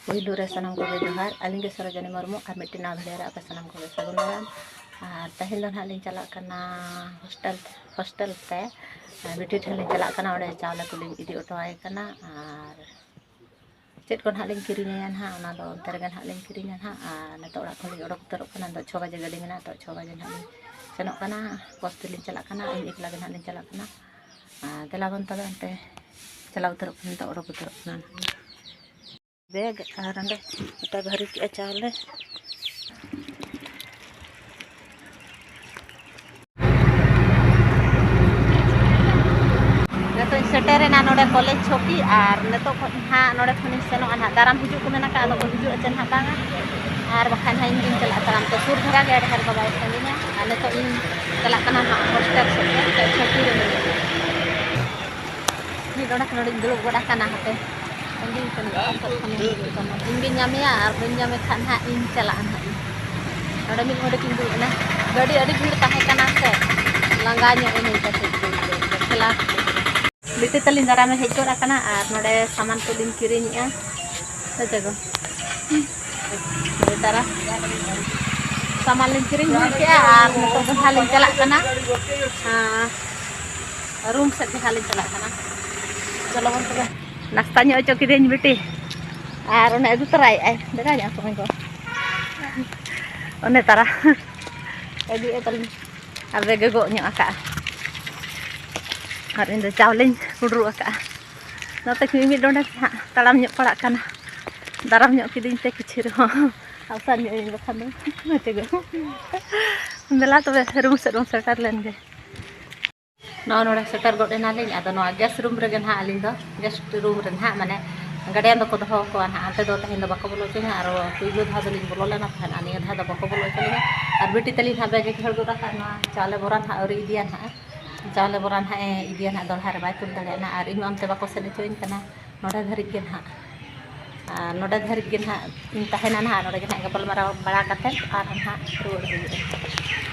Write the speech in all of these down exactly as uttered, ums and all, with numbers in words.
ᱯᱩᱭᱞᱩ ᱨᱮ ᱥᱟᱱᱟᱢ ᱠᱚᱜᱮ ᱡᱚᱦᱟᱨ᱾ ᱟᱹᱞᱤᱧ ᱜᱮ ᱥᱚᱨᱳᱡᱚᱱᱤ ᱢᱩᱨᱢᱩ, ᱟᱨ ᱢᱤᱫᱴᱮᱱ ᱱᱟᱣᱟ ᱵᱷᱤᱰᱤᱭᱳ ᱨᱮ ᱟᱯᱮ ᱥᱟᱱᱟᱢ ᱠᱚᱜᱮ ᱥᱟᱹᱜᱩᱱ ᱫᱟᱨᱟᱢ᱾ ᱟᱨ ᱛᱮᱦᱮᱧ ᱫᱚ ᱱᱟᱦᱟᱜ ᱞᱤᱧ ᱪᱟᱞᱟᱜ ᱠᱟᱱᱟ ᱦᱳᱥᱴᱮᱞ, ᱦᱳᱥᱴᱮᱞ ᱛᱮ, ᱟᱨ ᱵᱤᱴᱤ ᱴᱷᱮᱱ ᱞᱤᱧ ᱪᱟᱞᱟᱜ ᱠᱟᱱᱟ᱾ ᱚᱸᱰᱮ ᱪᱟᱣᱞᱮ ᱠᱚᱞᱤᱧ ᱤᱫᱤ ᱦᱚᱴᱚ ᱟᱭ ᱠᱟᱱᱟ᱾ ᱟᱨ ᱪᱮᱫ ᱠᱚ ᱱᱟᱦᱟᱜ ᱞᱤᱧ ᱠᱤᱨᱤᱧ ᱟᱭᱟ ᱱᱟᱦᱟᱜ, ᱚᱱᱟ ᱫᱚ ᱚᱱᱛᱮ ᱨᱮᱜᱮ ᱱᱟᱦᱟᱜ ᱞᱤᱧ ᱠᱤᱨᱤᱧᱟ ᱱᱟᱦᱟᱜ᱾ ᱟᱨ ᱱᱤᱛᱚᱜ ᱚᱲᱟᱜ ᱠᱷᱚᱱ ᱞᱤᱧ ᱚᱰᱚᱠ ᱩᱛᱟᱹᱨᱚᱜ ᱠᱟᱱᱟ᱾ ᱱᱤᱛᱚᱜ ᱪᱷᱚ ᱵᱟᱡᱮ ᱜᱟᱹᱰᱤ ᱢᱮᱱᱟᱜᱼᱟ᱾ ᱱᱤᱛᱚᱜ ᱪᱷᱚ ᱵᱟᱡᱮ ᱱᱟᱦᱟᱜ ᱞᱤᱧ ᱥᱮᱱᱚᱜ ᱠᱟᱱᱟ, ᱵᱟᱥ ᱛᱮᱞᱤᱧ ᱪᱟᱞᱟᱜ ᱠᱟᱱᱟ᱾ ᱤᱧ ᱮᱠᱞᱟ ᱜᱮ ᱱᱟᱦᱟᱜ ᱞᱤᱧ ᱪᱟᱞᱟᱜ ᱠᱟᱱᱟ᱾ ᱟᱨ ᱫᱮᱞᱟ ᱵᱚᱱ ᱛᱚᱵᱮ ᱚᱱᱛᱮ ᱪᱟᱞᱟᱣ ᱩᱛᱟᱹᱨᱚᱜ ᱠᱟᱱᱟ, ᱱᱤᱛᱚᱜ ᱚᱰᱚᱠ ᱩᱛᱟᱹᱨᱚᱜ ᱠᱟᱱᱟ᱾ ᱵᱮᱜᱽ ᱟᱨ ᱚᱸᱰᱮ ᱮᱴᱟᱜ ᱵᱷᱟᱹᱨᱤ ᱠᱮᱜᱼᱟ ᱪᱟᱣᱞᱮ᱾ ᱱᱤᱛᱚᱜ ᱤᱧ ᱥᱮᱴᱮᱨᱮᱱᱟ ᱱᱚᱰᱮ ᱠᱚᱞᱮᱡᱽ ᱪᱷᱚᱠᱤ, ᱟᱨ ᱱᱤᱛᱚᱜ ᱠᱷᱚᱱ ᱦᱟᱸᱜ ᱱᱚᱰᱮ ᱠᱷᱚᱱᱤᱧ ᱥᱮᱱᱚᱜᱼᱟ ᱱᱟᱦᱟᱜ᱾ ᱫᱟᱨᱟᱢ ᱦᱤᱡᱩᱜ ᱠᱚ ᱢᱮᱱ ᱟᱠᱟᱫ, ᱟᱫᱚ ᱠᱚ ᱦᱤᱡᱩᱜᱼᱟ ᱪᱮ ᱱᱟᱦᱟᱜ ᱵᱟᱝᱟ, ᱟᱨ ᱵᱟᱠᱷᱟᱱ ᱦᱟᱸᱜ ᱤᱧ ᱜᱤᱧ ᱪᱟᱞᱟᱜᱼᱟ ᱛᱟᱲᱟᱢ ᱛᱮ᱾ ᱥᱩᱨ ᱫᱷᱟᱨᱟ ᱜᱮᱭᱟ, ᱰᱷᱮᱨ ᱫᱚ ᱵᱟᱭ ᱥᱟᱺᱜᱤᱧᱟ᱾ ᱟᱨ ᱱᱤᱛᱚᱜ ᱤᱧ ᱪᱟᱞᱟᱜ ᱠᱟᱱᱟ ᱦᱟᱸᱜ ᱦᱳᱥᱴᱮᱞ ᱥᱮᱫ ᱛᱮ᱾ ᱱᱤᱛᱚᱜ ᱪᱷᱚᱠᱤ ᱨᱮ ᱢᱤᱱᱟᱹᱧᱟ᱾ ᱢᱤᱫ ᱰᱚᱸᱰᱮᱠ ᱱᱚᱰᱮᱧ ᱫᱩᱲᱩᱵ ᱜᱚᱫ ᱟᱠᱟᱱᱟ, ᱦᱟᱯᱮ ᱛᱟᱺᱜᱤ ᱠᱟᱹᱱᱟᱹᱧ, ᱚᱠᱟ ᱥᱮᱫ ᱠᱷᱚᱱᱮᱢ ᱦᱤᱡᱩᱜ ᱠᱟᱱᱟ? ᱤᱧ ᱜᱤᱧ ᱧᱟᱢᱮᱭᱟ, ᱟᱨ ᱵᱟᱹᱧ ᱧᱟᱢᱮ ᱠᱷᱟᱱ ᱦᱟᱸᱜ ᱤᱧ ᱪᱟᱞᱟᱜᱼᱟ ᱦᱟᱸᱜ ᱤᱧ᱾ ᱱᱚᱰᱮ ᱢᱤᱫ ᱰᱚᱸᱰᱮᱠ ᱤᱧ ᱫᱩᱲᱩᱵ ᱮᱱᱟ, ᱜᱟᱹᱰᱤ ᱟᱹᱰᱤ ᱵᱷᱤᱲ ᱛᱟᱦᱮᱸ ᱠᱟᱱᱟ ᱥᱮ, ᱞᱟᱸᱜᱟ ᱧᱚᱜ ᱮᱱᱟᱹᱧ ᱠᱟᱹᱴᱤᱡ ᱫᱩᱲᱩᱵ ᱫᱩᱲᱩᱵ ᱛᱮ᱾ ᱴᱷᱮᱞᱟ ᱵᱤᱴᱤ ᱛᱟᱹᱞᱤᱧ ᱫᱟᱨᱟᱢᱮ ᱦᱮᱡ ᱜᱚᱫ ᱟᱠᱟᱱᱟ, ᱟᱨ ᱱᱚᱰᱮ ᱥᱟᱢᱟᱱ ᱠᱚᱞᱤᱧ ᱠᱤᱨᱤᱧᱮᱜᱼᱟ᱾ ᱦᱮᱸ ᱪᱮ ᱜᱚ? ᱦᱩᱸ᱾ ᱱᱚᱰᱮ ᱛᱟᱨᱟ ᱥᱟᱢᱟᱱ ᱞᱤᱧ ᱠᱤᱨᱤᱧ ᱦᱩᱭ ᱠᱮᱜᱼᱟ, ᱟᱨ ᱱᱤᱛᱚᱜ ᱫᱚ ᱦᱟᱸᱜ ᱞᱤᱧ ᱪᱟᱞᱟᱜ ᱠᱟᱱᱟ᱾ ᱟᱸ, ᱨᱩᱢ ᱥᱮᱫ ᱜᱮ ᱦᱟᱸᱜ ᱞᱤᱧ ᱪᱟᱞᱟᱜ ᱠᱟᱱᱟ᱾ ᱪᱚᱞᱚ ᱵᱚᱱ ᱛᱚᱵᱮ᱾ ᱱᱟᱥᱛᱟ ᱧᱚᱜ ᱦᱚᱪᱚ ᱠᱤᱫᱟᱹᱧ ᱵᱤᱴᱤ, ᱟᱨ ᱚᱱᱮ ᱟᱹᱜᱩ ᱛᱚᱨᱟᱭᱮᱫᱼᱟᱭ, ᱫᱮᱞᱟ ᱧᱚᱜ ᱥᱚᱢᱚᱭ ᱠᱚ᱾ ᱚᱱᱮ ᱛᱟᱨᱟ ᱟᱹᱜᱩᱭᱮᱫ ᱛᱟᱞᱤᱧ, ᱟᱨ ᱵᱮᱜᱽ ᱮ ᱜᱚᱜ ᱧᱚᱜ ᱟᱠᱟᱫᱼᱟ᱾ ᱟᱨ ᱤᱧ ᱫᱚ ᱪᱟᱣᱞᱮᱧ ᱦᱩᱰᱨᱩ ᱟᱠᱟᱫᱼᱟ᱾ ᱱᱚᱛᱮ ᱠᱷᱚᱱ ᱢᱤᱫ ᱰᱚᱸᱰᱮᱠ ᱦᱟᱸᱜ ᱛᱟᱲᱟᱢ ᱧᱚᱜ ᱯᱟᱲᱟᱜ ᱠᱟᱱᱟ᱾ ᱫᱟᱨᱟᱢ ᱧᱚᱜ ᱠᱤᱫᱤᱧ ᱛᱮ ᱠᱤᱪᱷᱩ ᱨᱮᱦᱚᱸ ᱟᱣᱥᱟᱱ ᱧᱚᱜ ᱤᱧ ᱵᱟᱠᱷᱟᱱ ᱫᱚ᱾ ᱢᱟ ᱪᱮᱫ ᱜᱚ? ᱫᱮᱞᱟ ᱛᱚᱵᱮ ᱨᱩᱢ ᱥᱮᱫ ᱵᱚᱱ ᱥᱮᱴᱮᱨ ᱞᱮᱱ ᱜᱮ᱾ ᱱᱚᱜᱼᱚ ᱱᱚᱰᱮ ᱥᱮᱴᱮᱨ ᱜᱚᱫ ᱮᱱᱟᱞᱤᱧ᱾ ᱟᱫᱚ ᱱᱚᱣᱟ ᱜᱮᱥᱴ ᱨᱩᱢ ᱨᱮᱜᱮ ᱱᱟᱦᱟᱜ ᱟᱹᱞᱤᱧ ᱫᱚ, ᱜᱮᱥᱴ ᱨᱩᱢ ᱨᱮ ᱱᱟᱦᱟᱜ, ᱢᱟᱱᱮ ᱜᱟᱨᱰᱤᱭᱟᱱ ᱫᱚᱠᱚ ᱫᱚᱦᱚ ᱠᱚᱣᱟ ᱱᱟᱦᱟᱜ᱾ ᱚᱱᱛᱮ ᱫᱚ ᱛᱮᱦᱮᱧ ᱫᱚ ᱵᱟᱠᱚ ᱵᱚᱞᱚ ᱦᱚᱪᱚᱧᱟ, ᱟᱨ ᱯᱩᱭᱞᱩ ᱫᱷᱟᱣ ᱫᱚᱞᱤᱧ ᱵᱚᱞᱚ ᱞᱮᱱᱟ ᱛᱟᱦᱮᱸᱫ, ᱟᱨ ᱱᱤᱭᱟᱹ ᱫᱷᱟᱣ ᱫᱚ ᱵᱟᱠᱚ ᱵᱚᱞᱚ ᱦᱚᱪᱚ ᱞᱤᱧᱟ᱾ ᱟᱨ ᱵᱤᱴᱤ ᱛᱟᱹᱞᱤᱧ ᱱᱟᱦᱟᱜ ᱵᱮᱜᱽ ᱮ ᱠᱷᱟᱹᱲ ᱜᱚᱫ ᱟᱠᱟᱫ, ᱱᱚᱣᱟ ᱪᱟᱣᱞᱮ ᱵᱚᱨᱟ ᱱᱟᱦᱟᱜ ᱟᱹᱣᱨᱤ ᱤᱫᱤᱭᱟ ᱱᱟᱦᱟᱜ, ᱪᱟᱣᱞᱮ ᱵᱚᱨᱟ ᱱᱟᱦᱟᱜ ᱮ ᱤᱫᱤᱭᱟ ᱱᱟᱦᱟᱜ ᱫᱚᱞᱦᱟ ᱨᱮ, ᱵᱟᱭ ᱛᱩᱞ ᱫᱟᱲᱮᱭᱟᱜᱼᱟ ᱱᱟᱦᱟᱜ, ᱟᱨ ᱤᱧ ᱢᱟ ᱚᱱᱛᱮ ᱵᱟᱠᱚ ᱥᱮᱱ ᱦᱚᱪᱚᱧ ᱠᱟᱱᱟ᱾ ᱱᱚᱰᱮ ᱫᱷᱟᱹᱨᱤᱡ ᱜᱮ ᱱᱟᱦᱟᱜ, ᱟᱨ ᱱᱚᱰᱮ ᱫᱷᱟᱹᱨᱤᱡ ᱜᱮ ᱱᱟᱦᱟᱜ ᱤᱧ ᱛᱟᱦᱮᱱᱟ ᱱᱟᱦᱟᱜ, ᱱᱚᱰᱮ ᱜᱮ ᱱᱟᱦᱟᱜ ᱜᱟᱯᱟᱞᱢᱟᱨᱟᱣ ᱵᱟᱲᱟ ᱠᱟᱛᱮᱫ ᱟᱨᱦᱚᱸ ᱱᱟᱦᱟᱜ ᱨᱩᱣᱟᱹᱲ ᱦᱩᱭᱩᱜᱼᱟ᱾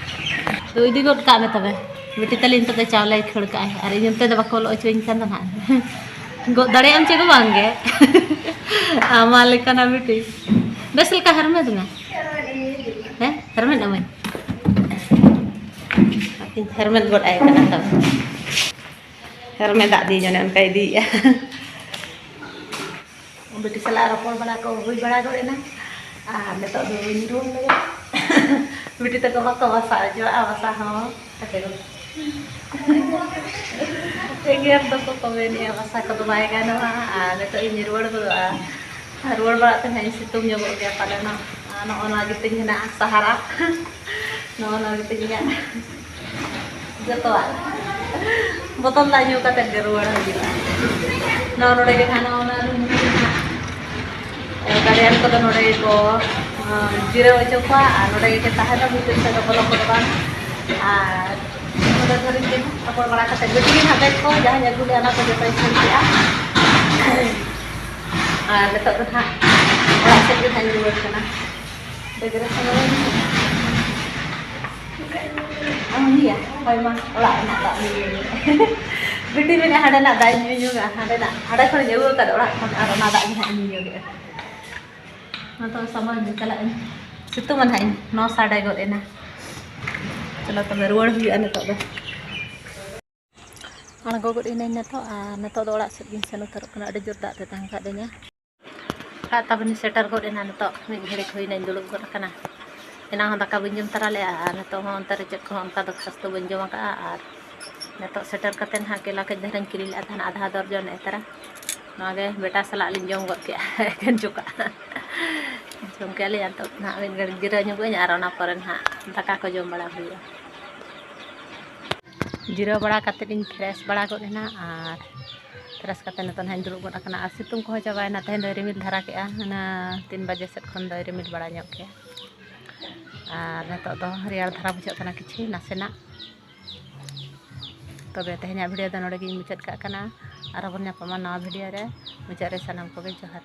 ᱛᱚ ᱤᱫᱤ ᱜᱚᱫ ᱠᱟᱜ ᱢᱮ ᱛᱚᱵᱮ, ᱵᱤᱴᱤ ᱛᱟᱞᱮ ᱱᱤᱛᱚᱜ ᱫᱚ ᱪᱟᱣᱞᱮᱭ ᱠᱷᱟᱹᱲ ᱠᱟᱜᱼᱟᱭ, ᱟᱨ ᱤᱧ ᱚᱱᱛᱮ ᱫᱚ ᱵᱟᱠᱚ ᱵᱚᱞᱚ ᱦᱚᱪᱚᱧ ᱠᱟᱱ ᱫᱚ ᱱᱟᱦᱟᱜ᱾ ᱜᱚᱫ ᱫᱟᱲᱮᱭᱟᱜ ᱟᱢ ᱪᱮ ᱫᱚ ᱵᱟᱝ ᱜᱮ᱾ ᱟᱢᱟ ᱞᱮᱠᱟᱱᱟ ᱵᱤᱴᱤ᱾ ᱵᱮᱥ ᱞᱮᱠᱟ ᱦᱮᱨᱢᱮᱫ ᱢᱮ᱾ ᱦᱮᱸ, ᱦᱮᱨᱢᱮᱫ ᱟᱹᱢᱟᱹᱧ᱾ ᱟᱹᱛᱤᱧ ᱦᱮᱨᱢᱮᱫ ᱜᱚᱫ ᱟᱭ ᱠᱟᱱᱟ ᱛᱚ᱾ ᱦᱮᱨᱢᱮᱫ ᱫᱟᱜ ᱫᱤᱭᱮ ᱚᱱᱮ ᱚᱱᱠᱟᱭ ᱤᱫᱤᱭᱮᱜᱼᱟ᱾ ᱵᱤᱴᱤ ᱥᱟᱞᱟᱜ ᱨᱚᱯᱚᱲ ᱵᱟᱲᱟ ᱠᱚ ᱦᱩᱭ ᱵᱟᱲᱟ ᱜᱚᱫ ᱮᱱᱟ᱾ ᱟᱨ ᱱᱤᱛᱚᱜ ᱫᱚ ᱵᱟᱹᱧ ᱨᱩᱣᱟᱹᱲ ᱞᱟᱹᱜᱤᱫ᱾ ᱵᱤᱴᱤ ᱛᱟᱠᱚ ᱵᱟᱠᱚ ᱵᱟᱥᱟ ᱦᱚᱪᱚᱣᱟᱜᱼᱟ, ᱵᱟᱥᱟ ᱦᱚᱸ᱾ ᱮᱜᱮᱨ ᱫᱚᱠᱚ ᱠᱚ ᱢᱮᱱᱮᱜᱼᱟ, ᱵᱟᱥᱟ ᱠᱚᱫᱚ ᱵᱟᱭ ᱜᱟᱱᱚᱜᱼᱟ᱾ ᱟᱨ ᱱᱤᱛᱚᱜ ᱤᱧ ᱨᱩᱣᱟᱹᱲ ᱜᱚᱫᱚᱜᱼᱟ᱾ ᱟᱨ ᱨᱩᱣᱟᱹᱲ ᱵᱟᱲᱟᱜ ᱛᱮ ᱱᱟᱦᱟᱜ ᱤᱧ ᱥᱤᱛᱩᱝ ᱧᱚᱜᱚᱜ ᱜᱮᱭᱟ ᱯᱟᱞᱮᱱᱚᱜ᱾ ᱟᱨ ᱱᱚᱜᱼᱚ ᱱᱚᱣᱟ ᱜᱮᱛᱤᱧ ᱦᱮᱱᱟᱜᱼᱟ ᱥᱟᱦᱟᱨᱟ᱾ ᱱᱚᱜᱼᱚ ᱱᱚᱣᱟ ᱜᱮᱛᱤᱧ ᱤᱧᱟᱹᱜ ᱡᱚᱛᱚᱣᱟᱜ᱾ ᱵᱚᱛᱚᱞ ᱫᱟᱜ ᱧᱩ ᱠᱟᱛᱮ ᱜᱮ ᱨᱩᱣᱟᱹᱲ ᱦᱩᱭᱩᱜᱼᱟ᱾ ᱱᱚᱜᱼᱚ ᱱᱚᱰᱮ ᱜᱮ ᱱᱟᱦᱟᱜ, ᱱᱚᱜᱼᱚ ᱱᱚᱣᱟ ᱨᱩᱢ ᱨᱮ ᱱᱟᱦᱟᱜ ᱜᱟᱨᱰᱤᱭᱟᱱ ᱠᱚᱫᱚ ᱱᱚᱰᱮ ᱜᱮᱠᱚ, ᱟᱸ, ᱡᱤᱨᱟᱹᱣ ᱦᱚᱪᱚ ᱠᱚᱣᱟ ᱟᱨ ᱱᱚᱰᱮ ᱜᱮᱠᱚ ᱛᱟᱦᱮᱱᱟ, ᱵᱷᱤᱛᱤᱨ ᱥᱮᱫ ᱫᱚ ᱵᱚᱞᱚ ᱠᱚᱫᱚ ᱵᱟᱝ᱾ ᱟᱨ ᱱᱚᱰᱮ ᱫᱷᱟᱹᱨᱤᱡ ᱜᱮ ᱨᱚᱯᱚᱲ ᱵᱟᱲᱟ ᱠᱟᱛᱮ ᱜᱟᱹᱰᱤ ᱜᱮ ᱱᱟᱦᱟᱜ ᱵᱮᱜᱽ ᱠᱚ ᱡᱟᱦᱟᱸᱧ ᱟᱹᱜᱩ ᱞᱮᱜᱼᱟ, ᱚᱱᱟ ᱠᱚ ᱡᱚᱛᱚᱧ ᱠᱷᱟᱹᱲ ᱠᱮᱜᱼᱟ᱾ ᱟᱨ ᱱᱤᱛᱚᱜ ᱫᱚ ᱱᱟᱦᱟᱜ ᱚᱲᱟᱜ ᱥᱮᱫ ᱜᱮ ᱱᱟᱦᱟᱜ ᱤᱧ ᱨᱩᱣᱟᱹᱲ ᱠᱟᱱᱟ᱾ ᱵᱮᱜᱽ ᱨᱮ ᱥᱟᱢᱟᱱ ᱟᱢ ᱧᱩᱭᱟ? ᱦᱳᱭ ᱢᱟ, ᱚᱲᱟᱜ ᱨᱮᱱᱟᱜ ᱫᱟᱜ ᱧᱩᱭ ᱢᱮ᱾ ᱵᱤᱴᱤ ᱢᱮᱱᱟ ᱦᱟᱸᱰᱮᱱᱟᱜ ᱫᱟᱜ ᱤᱧ ᱧᱩ ᱧᱚᱜᱟ, ᱦᱟᱸᱰᱮᱱᱟᱜ, ᱦᱟᱸᱰᱮ ᱠᱷᱚᱱᱤᱧ ᱟᱹᱜᱩ ᱟᱠᱟᱫ ᱚᱲᱟᱜ ᱠᱷᱚᱱ, ᱟᱨ ᱚᱱᱟ ᱫᱟᱜ ᱜᱮ ᱦᱟᱸᱜ ᱤᱧ ᱧᱩ ᱧᱚᱜᱮᱜᱼᱟ᱾ ᱢᱟ ᱛᱚᱵᱮ ᱥᱟᱢᱟᱱ ᱜᱮ ᱪᱟᱞᱟᱜ ᱟᱹᱧ᱾ ᱥᱤᱛᱩᱝ ᱟᱱ ᱦᱟᱸᱜ ᱤᱧ, ᱱᱚ ᱥᱟᱰᱮ ᱜᱚᱫ ᱮᱱᱟ᱾ ᱪᱚᱞᱚ ᱛᱚᱵᱮ ᱨᱩᱣᱟᱹᱲ ᱦᱩᱭᱩᱜᱼᱟ ᱱᱤᱛᱚᱜ ᱫᱚ᱾ ᱟᱬᱜᱚ ᱜᱚᱫ ᱮᱱᱟᱹᱧ ᱱᱤᱛᱚᱜ, ᱟᱨ ᱱᱤᱛᱚᱜ ᱫᱚ ᱚᱲᱟᱜ ᱥᱮᱫ ᱜᱤᱧ ᱥᱮᱱ ᱩᱛᱟᱹᱨᱚᱜ ᱠᱟᱱᱟ᱾ ᱟᱹᱰᱤ ᱡᱳᱨ ᱫᱟᱜ ᱛᱮᱛᱟᱝ ᱠᱟᱫᱤᱧᱟ᱾ ᱚᱲᱟᱜ ᱛᱟᱵᱚᱱᱤᱧ ᱥᱮᱴᱮᱨ ᱜᱚᱫ ᱮᱱᱟ᱾ ᱱᱤᱛᱚᱜ ᱢᱤᱫ ᱜᱷᱟᱹᱲᱤᱡ ᱦᱩᱭᱱᱟᱧ ᱫᱩᱲᱩᱵ ᱜᱚᱫ ᱟᱠᱟᱱᱟ᱾ ᱮᱱᱟᱝ ᱦᱚᱸ ᱫᱟᱠᱟ ᱵᱟᱹᱧ ᱡᱚᱢ ᱛᱟᱨᱟ ᱞᱮᱜᱼᱟ, ᱟᱨ ᱱᱤᱛᱚᱜ ᱦᱚᱸ ᱚᱱᱛᱮ ᱨᱮ ᱪᱮᱫ ᱠᱚᱦᱚᱸ ᱚᱱᱠᱟ ᱫᱚ ᱠᱷᱟᱥ ᱫᱚ ᱵᱟᱹᱧ ᱡᱚᱢ ᱟᱠᱟᱫᱼᱟ᱾ ᱟᱨ ᱱᱤᱛᱚᱜ ᱥᱮᱴᱮᱨ ᱠᱟᱛᱮ ᱱᱟᱦᱟᱜ ᱠᱮᱞᱟ ᱠᱟᱹᱡ ᱫᱷᱟᱨᱟᱧ ᱠᱤᱨᱤᱧ ᱞᱮᱫᱼᱟ ᱛᱟᱦᱮᱱ, ᱟᱫᱷᱟ ᱫᱚᱨᱡᱚᱱ ᱮ ᱛᱟᱨᱟ᱾ ᱱᱚᱣᱟ ᱜᱮ ᱵᱮᱴᱟ ᱥᱟᱞᱟᱜ ᱞᱤᱧ ᱡᱚᱢ ᱜᱚᱫ ᱠᱮᱜᱼᱟ, ᱮᱠᱮᱱ ᱪᱚᱠᱟᱜ᱾ ᱡᱚᱢ ᱠᱮᱜᱼᱟ ᱞᱤᱧ, ᱟᱨ ᱱᱤᱛᱚᱜ ᱱᱟᱦᱟᱜ ᱢᱤᱫ ᱜᱷᱟᱹᱲᱤᱡ ᱡᱤᱨᱟᱹᱣ ᱧᱚᱜᱚᱜ ᱟᱹᱧ, ᱟᱨ ᱚᱱᱟ ᱯᱚᱨᱮ ᱱᱟᱦᱟᱜ ᱫᱟᱠᱟ ᱠᱚ ᱡᱚᱢ ᱵᱟᱲᱟ ᱦᱩᱭᱩᱜᱼᱟ᱾ ᱡᱤᱨᱟᱹᱣ ᱵᱟᱲᱟ ᱠᱟᱛᱮᱫ ᱤᱧ ᱯᱷᱨᱮᱥ ᱵᱟᱲᱟ ᱜᱚᱫ ᱮᱱᱟ, ᱟᱨ ᱯᱷᱨᱮᱥ ᱠᱟᱛᱮᱫ ᱱᱤᱛᱚᱜ ᱱᱟᱦᱟᱜ ᱤᱧ ᱫᱩᱲᱩᱵ ᱜᱚᱫ ᱟᱠᱟᱱᱟ᱾ ᱟᱨ ᱥᱤᱛᱩᱝ ᱠᱚᱦᱚᱸ ᱪᱟᱵᱟᱭᱮᱱᱟ, ᱛᱮᱦᱮᱧ ᱫᱚᱭ ᱨᱤᱢᱤᱞ ᱫᱷᱟᱨᱟ ᱠᱮᱜᱼᱟ, ᱦᱟᱱᱟ ᱛᱤᱱ ᱵᱟᱡᱮ ᱥᱮᱫ ᱠᱷᱚᱱ ᱫᱚᱭ ᱨᱤᱢᱤᱞ ᱵᱟᱲᱟ ᱧᱚᱜ ᱠᱮᱜᱼᱟ᱾ ᱟᱨ ᱱᱤᱛᱚᱜ ᱫᱚ ᱨᱮᱭᱟᱲ ᱫᱷᱟᱨᱟ ᱵᱩᱡᱷᱟᱹᱜ ᱠᱟᱱᱟ ᱠᱤᱪᱷᱩ ᱱᱟᱥᱮᱱᱟᱜ᱾ ᱛᱚᱵᱮ ᱛᱮᱦᱮᱧᱟᱜ ᱵᱷᱤᱰᱤᱭᱳ ᱫᱚ ᱱᱚᱰᱮ ᱜᱤᱧ ᱢᱩᱪᱟᱹᱫ ᱠᱟᱜ ᱠᱟᱱᱟ᱾ ᱟᱨᱦᱚᱸ ᱵᱚᱱ ᱧᱟᱯᱟᱢᱟ ᱱᱟᱣᱟ ᱵᱷᱤᱰᱤᱭᱳ ᱨᱮ᱾ ᱢᱩᱪᱟᱹᱫ ᱨᱮ ᱥᱟᱱᱟᱢ ᱠᱚᱜᱮ ᱡᱚᱦᱟᱨ᱾